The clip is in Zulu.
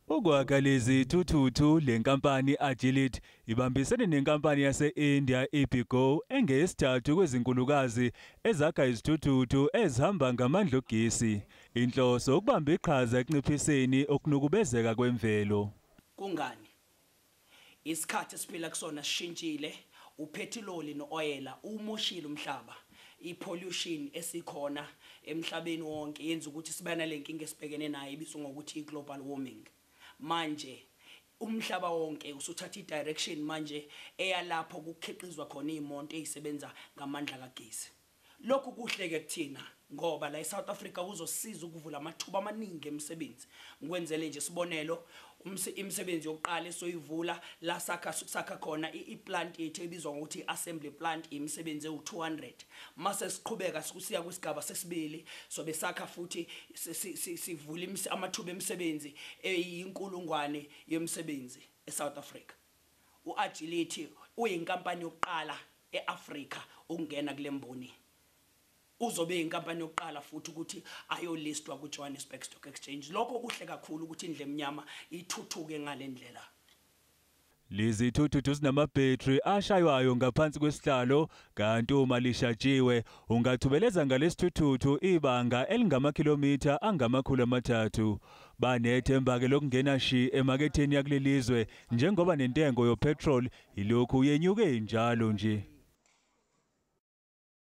Ukwakha lezi thuthuthu, le nkampani Agility ibambisene nenkampani yase-India iBigo, engeyesithathu kwezinkulukazi ezakha izithuthuthu ezihamba ngamandla ogesi. Inhloso ukubamba iqhaza ekunciphiseni ukunukubezeka kwemvelo. Kungani isikhathi esiphila kusona sishintshile? Uphethiloli no-oyela umoshile umhlaba. I-pollution esikhona emhlabeni wonke yenza ukuthi sibe nale nkinga esibhekene nayo ebizwa ngokuthi i-global warming. Manje umhlaba wonke usuthatha i-direction manje eyalapho kukhiqizwa khona iy'moto ey'sebenza ngamandla kagesi. Lokhu kuhle-ke kuthina ngoba la e-South Africa kuzosiza ukuvula amathuba amaningi emisebenzi. Ngikwenzele nje isibonelo, imisebenzi yokuqala esoyivula la sakha khona i-plant yethu ebizwa ngokuthi i-assembly plant, imisebenzi ewu-200. Mase siqhubeka siya kwisigaba sesibili, sobe sakha futhi sivula amathuba emisebenzi eyinkulungwane yemisebenzi e-South Africa. U-Agility uyinkampani yokuqala e-Afrika ukungena kule mboni. Uzobe inkampani yokuqala futhi ukuthi ayolistwa ku-Johannesburg Stock Exchange. Lokho kuhle kakhulu ukuthi indlu emnyama ithuthuke ngale ndlela. Lezi thuthuthu zinamabhetri ashaywayo ngaphansi kwesihlalo, kanti uma lishajiwe ungathubeleza ngalesithuthuthu ibanga elingamakhilomitha angama-300. Banethemba-ke lokungena shi emaketheni yakulelizwe njengoba nentengo yopetrol ilokhu yenyuke njalo nje.